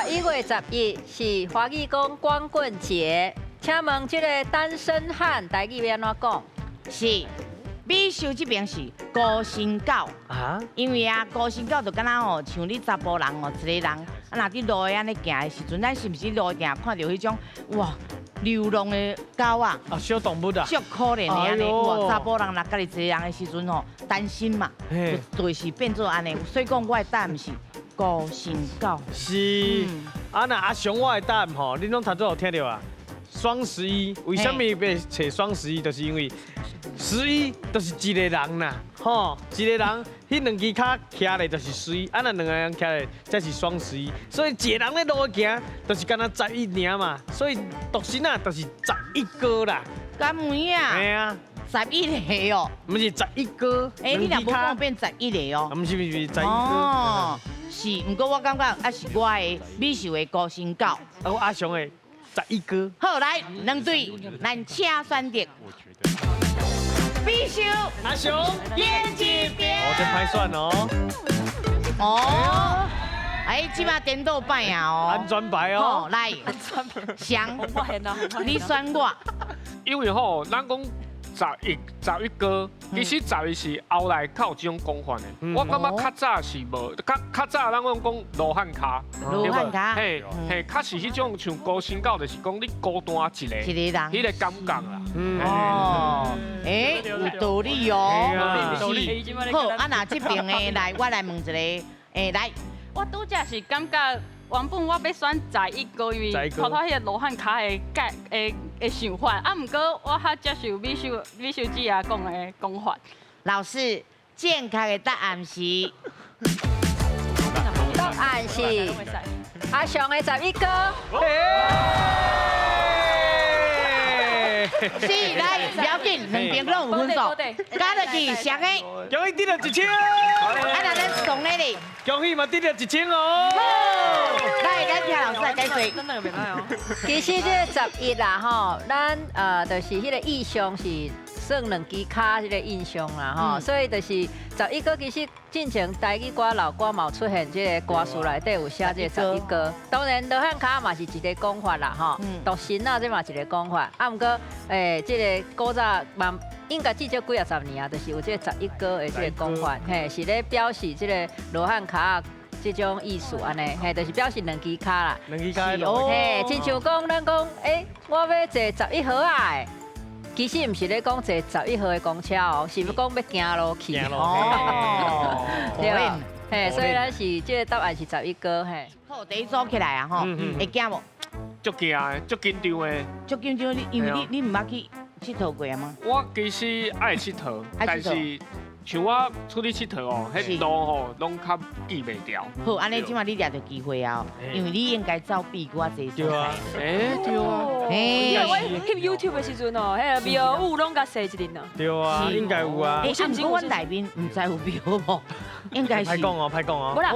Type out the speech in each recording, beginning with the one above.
11月11是華語講光棍節，請問這个單身漢台語欲按怎講？是，美秀這邊是孤身狗。啊？因為啊，孤身狗就敢若吼，像你查埔人吼，一个人啊，若佇路的按呢行的時陣，咱是毋是路定看著彼種哇流浪的狗啊？啊，小動物啊。足可憐的按呢，哇，查埔人若家己一个人的時陣吼，單身嘛，就是變做按呢。所以講我的答案是孤身狗。是，啊那阿雄我的答案吼，恁攏頭拄有聽著啊？雙十一為啥物欲揣雙十一？就是因為十一就是一个人啦，吼，一个人，彼兩支跤徛咧就是十一，啊若兩个人徛咧才是雙十一，所以一个人咧路行，就是敢若十一爾嘛，所以獨身啊，就是十一哥啦。敢有影？嘿啊。11個哦。毋是十一哥。欸，你若無講變十一个哦。毋是毋是，十一哥。哦，是，毋過我感覺還是我的美秀的孤身狗。啊，我阿雄的十一哥。好，來，兩隊，咱請選擇。美秀，阿雄，演一邊。哦，這歹選哦。哦，哎，這馬顛倒擺啊哦。安全牌哦。好，來，翔，你選我。因為吼，咱講11、11哥，其實十一是後來較有這種講法的。我感覺較早是無，較較早咱攏講羅漢跤，羅漢跤，嘿，嘿，較是彼種像孤身狗，就是講你孤單一个，一个人，彼个感覺啦。哦，欸，有道理哦，道理。好，啊那這邊的來，我來問一個，欸，來，我拄才是感覺。原本我欲選十一哥，因為頭頭彼个羅漢跤的解的的想法，啊，毋過我較接受美秀美秀姊仔講的講法。老師，正確的答案是，答案是阿雄的十一哥。是，來，不要緊，兩邊攏有分數，加落去，上的，恭喜得著1000，啊，那咱送的咧，恭喜嘛得著1000哦。來，咱聽老師來解說。真的袂䆀哦。其實這個十一啦，吼，咱就是彼个意象是算兩支跤彼个印象啦，吼，所以就是十一哥其實進前台語歌老歌嘛有出現，這个歌詞內底有寫這个十一哥。當然羅漢跤嘛是一個講法啦，吼，獨身啊這嘛一個講法。啊，毋過這个古早嘛應該至少幾仔十年啊，就是有這个十一哥的這个講法，嘿，是咧表示這个羅漢跤。這種意思按呢，嘿，就是表示兩支跤啦。兩支跤，嘿，親像講咱講，欸，我欲坐十一號仔，其實毋是咧講坐十一號的公車哦，是欲講欲行路去。哦，對，嘿，所以咱是這个答案是十一哥，嘿。好，第一組起來啊，吼，會驚無？足驚的，足緊張的。足緊張，你因為你毋捌去𨑨迌過啊嗎？我其實愛𨑨迌，但是。像我出去𨑨迌哦，彼路吼攏較記袂牢。好，按呢這馬你掠著機會啊，因為你應該走比較濟所在。欸，對啊。因為我翕 YouTube 的時陣哦，彼个廟宇攏共踅一輪啊。對啊，應該有啊。欸，啊，毋過阮內面毋知有廟無？應該是。歹講哦，歹講哦。無啦，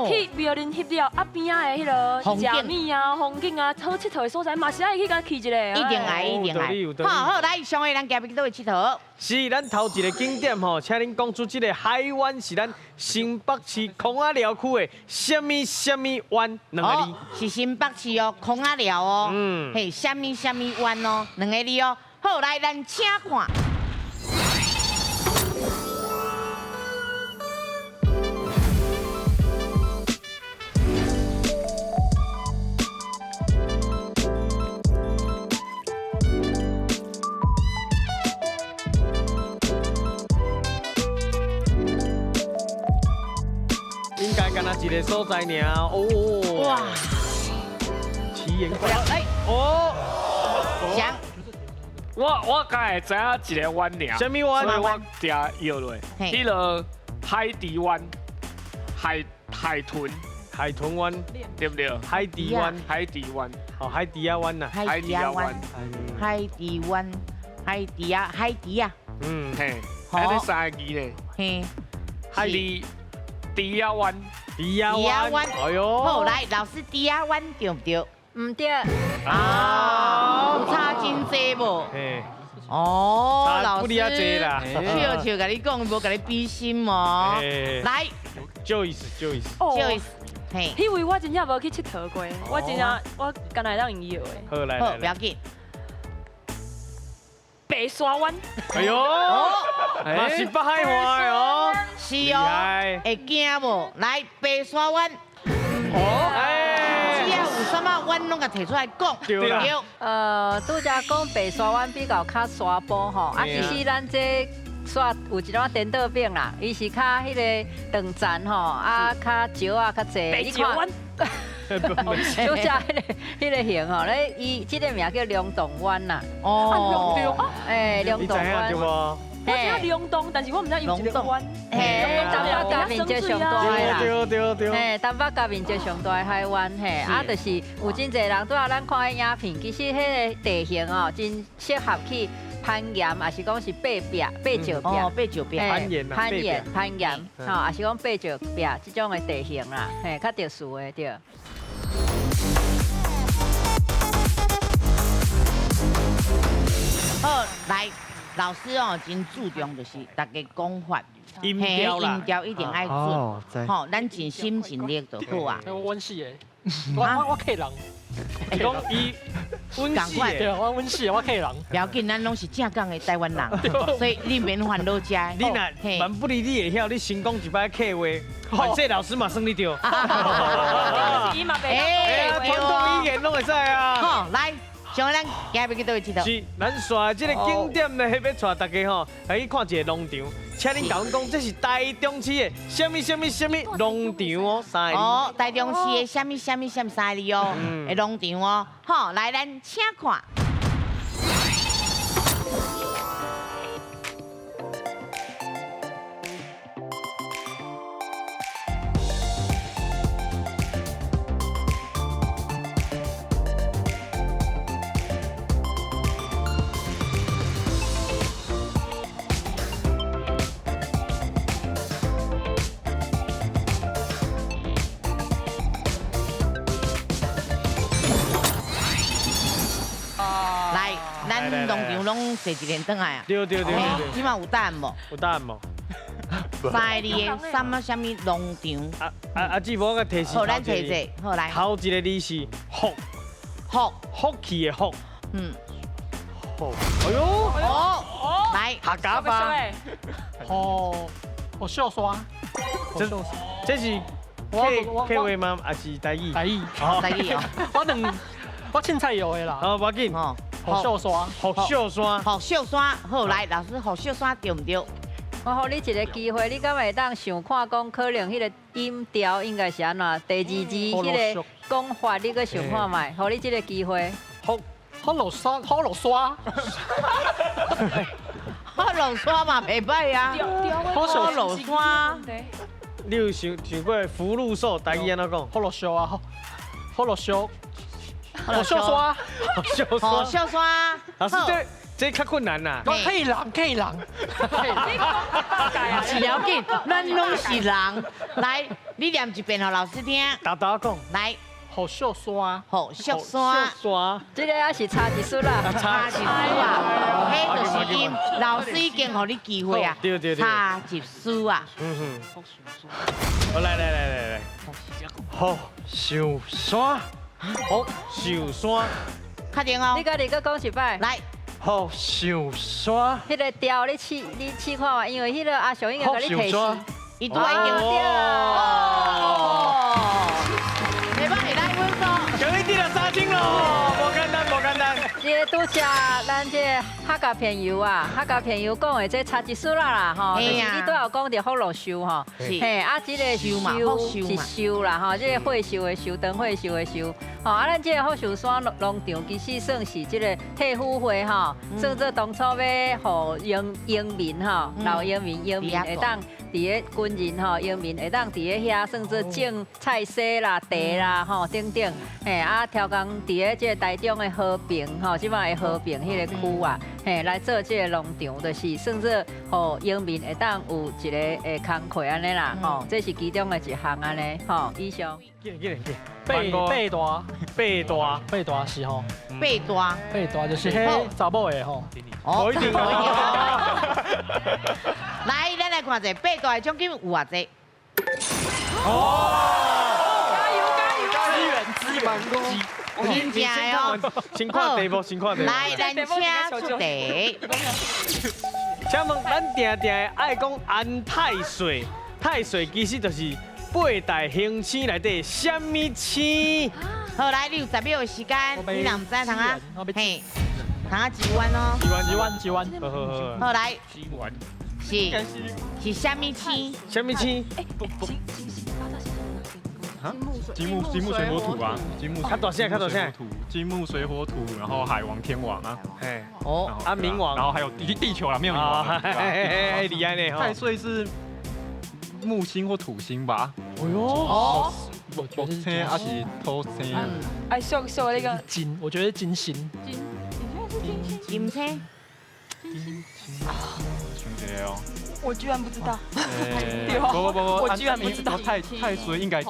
去廟裡翕了，啊邊仔的彼个食物啊、風景啊、好𨑨迌的所在，嘛是愛去共去一下。一定愛，一定愛。好好，來，上個咱行欲去佗位𨑨迌？是，咱頭一个景點吼，請恁講出這个海灣是咱新北市空仔寮區的啥物啥物灣兩个字。是新北市哦，空仔寮哦，嘿，啥物啥物灣哦，兩个字哦。好，來，咱請看。應該敢若一个所在爾哦。哇！奇岩怪。哎哦。翔。我敢會知影一个灣爾。啥物灣？所以我定搖落。彼个海堤灣，海豚。海豚灣。對不對？海堤灣。海堤灣。哦，海堤仔灣呐。海堤仔灣。海堤灣。海堤仔，海堤仔。嗯嘿。還佇三个字呢。嘿。海堤。猪仔灣，猪仔灣，哎喲，好，來，老師，豬仔灣對毋對？毋對。啊，有差真濟無？哦，老師，笑笑共你講，無共你比心哦。來，Joyce，Joyce，Joyce，嘿，彼位我真正無去𨑨迌過，我真正我敢若會當用搖的。好，來好，來來，不要緊。白沙灣，哎呦，嘛是北海話的哦，是哦，會驚無？來，白沙灣，哦，哎，只要有啥物灣攏共提出來講。對啦。拄才講白沙灣比較較沙坡吼，啊，其實咱這煞有一寡顛倒變啦，伊是較彼个長層吼，啊，較石仔較濟。白石灣，拄才彼个型吼，咧伊這个名叫龍洞灣啦。哦，欸，龍洞你知影對灣。無？我知影龍洞，但是我毋知伊有一个灣。嘿，台北甲面積上大的啦。對對對。嘿，台北甲面積上大的海灣，嘿，啊，就是有真濟人拄仔咱看彼影片，其實彼个地形哦，真適合去攀岩，也是講是爬壁、爬石壁。哦，爬石壁。攀岩啊，攀岩、攀岩，吼，也是講爬石壁這種的地形啦，嘿，較特殊的對。好，來，老師哦，真注重就是大家講法，音調啦，音調一定愛準，吼，咱盡心盡力就好啊。我溫死的，我客人。講伊溫死的，對，我溫死的，我客人。不要緊，咱攏是正港的台灣人，所以你免煩惱這。你若萬不離你會曉，你先講一擺客話，反正老師嘛算你對。哎，傳統語言攏會使啊。好，來。像咱今日欲去佗位𨑨迌？是，咱煞這个景點呢，欲帶大家吼來去看一个農場，請恁共阮講，這是台中市的啥物啥物啥物農場哦，三个字。哦，台中市的啥物啥物啥物三个字哦，的農場哦，好，來咱請看。來，咱農場攏坐一年轉來啊。對對對對。這馬有答案無？有答案無？三个字的啥物啥物農場？啊姊，我共提示。好，咱提者，好來。頭一個字是福，福，福氣的福。嗯。福。哎喲。哦。來。客家話。哦，福壽山。這是客客話嗎？還是台語？台語。台語哦。我凊彩搖的啦。好，無要緊。哦。福壽山。福壽山。福壽山，好來，老師，福壽山對毋對？我予你一个機會，你敢會當想看講可能彼个音調應該是按怎？第二字彼个講法，你閣想看覓？予你這個機會。福福祿山，福祿山。福祿山嘛袂歹啊。福祿山。你有想想過福祿壽台語按怎講？福祿壽啊，福祿壽。福壽山，福壽山。老師，這較困難啦。我客人，客人。不要緊，咱攏是人。來，你念一遍予老師聽。沓沓講。來，福壽山，福壽山。山。這個也是差一絲啦。差一絲啊，彼就是音。老師已經予你機會啊。對對對。差一絲啊。嗯哼。好，來來來來來。福壽山。福壽山，確定哦。你家己閣講一擺。來，福壽山。彼个調你試，你試看嘛，因為彼个阿雄應該共你提示。伊拄仔已經對。哦。袂歹，來分數。恭喜得了3000咯，無簡單，無簡單。這个拄才咱這个客家朋友啊，客家朋友講的這差一絲啦吼，就是你拄有講著福祿壽吼，嘿，啊，這个壽是壽啦吼，這個歲壽的壽，長歲壽的壽，吼，啊，咱這個福壽山農場其實算是這個退伍會吼，算做當初欲予英民吼，老英民英民會當佇咧軍人吼，英民會當佇咧遐算做種菜蔬啦、茶啦吼等等，嘿，啊，調工佇咧這個台中的和平吼，這擺的和平彼個區啊，嘿，來做這個農場，就是算做予農民會當有一個會工課按呢啦，吼，這是其中的一項按呢，吼，以上。八大，八大，八大是吼。八大，八大就是彼查某的吼。哦，無一定哦。來，咱來看一下八大的獎金有偌濟。哦，加你你先看完，先看題目，先看題目。來，咱請出題。請問咱定定愛講安太歲，太歲其實就是八大行星內底啥物星？好，來，你有10秒的時間，你若毋知通啊，嘿，通啊支援哦。支援支援支援。好好好。好，來，支援。是啥物星？啥物星？金木水火土啊，金木較大聲，較大聲。土，金木水火土，然後海王天王啊，嘿，哦，啊冥王，然後還有地球啦，沒有冥王。嘿，厲害呢。太歲是木星或土星吧？哎喲，哦，木星還是土星？哎，說說那個金，我覺得金星。金，你覺得是金星？金星。金星。哦。我居然不知道。不不不，我居然不知道。太歲應該是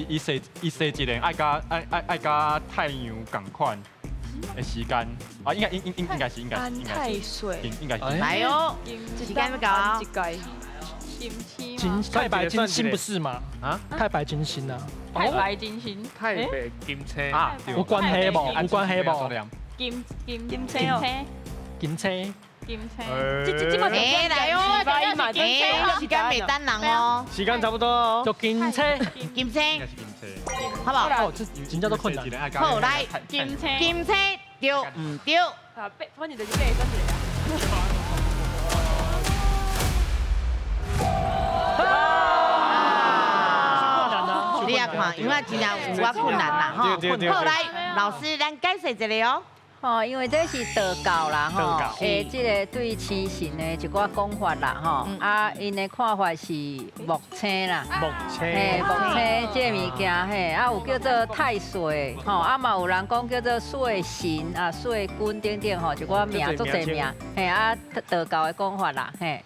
伊生一個愛佮太陽仝款的時間啊，應該是安太歲，應該是。來哦，時間欲到啊。金星金太白金星不是嗎？啊，太白金星啊。太白金星。太白金星啊，有關係無？有關係無？金金金星。金星。金星，這這嘛哎，來哦，哎，時間袂等人哦，時間差不多哦，就金星，金星，好不好？哦，這真正都困難。好，來，金星，金星對毋對？啊，背，反正就是背算一個。你也看，因為真正有寡困難啦，吼。好，來，老師，咱解釋一下哦。吼，因為這是道教啦，吼，這個對星神的一寡講法啦，吼，啊，𪜶的看法是木星啦，木星，嘿，木星這個物件，嘿，啊，有叫做太歲，吼，啊嘛有人講叫做歲神啊、歲君等等，吼，一寡名足濟名，嘿，啊，道教的講法啦，嘿。